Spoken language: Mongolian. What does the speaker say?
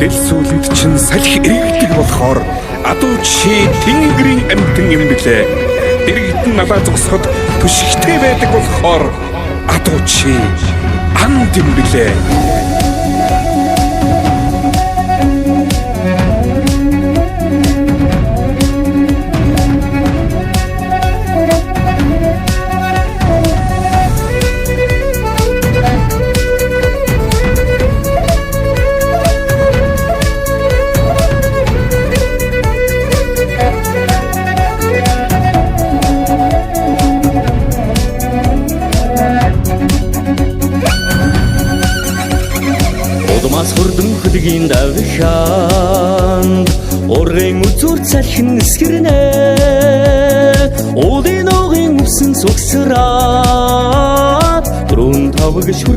Дэлсүүлэнд чинь салхи эргэдэг болохоор адуу чи тэнгэрийн амьтан юм билээ. Дэргэдэн налаа зогсоход түшигтэй байдаг болохоор адуу чи анд юм билээ. Улмаас хурдан хөлгийн давхианд ургын үзүүр цалхин нисгэрнэ. Уулын уугийн өвсөн сүгсраад дөрвөн тавг шүрэг.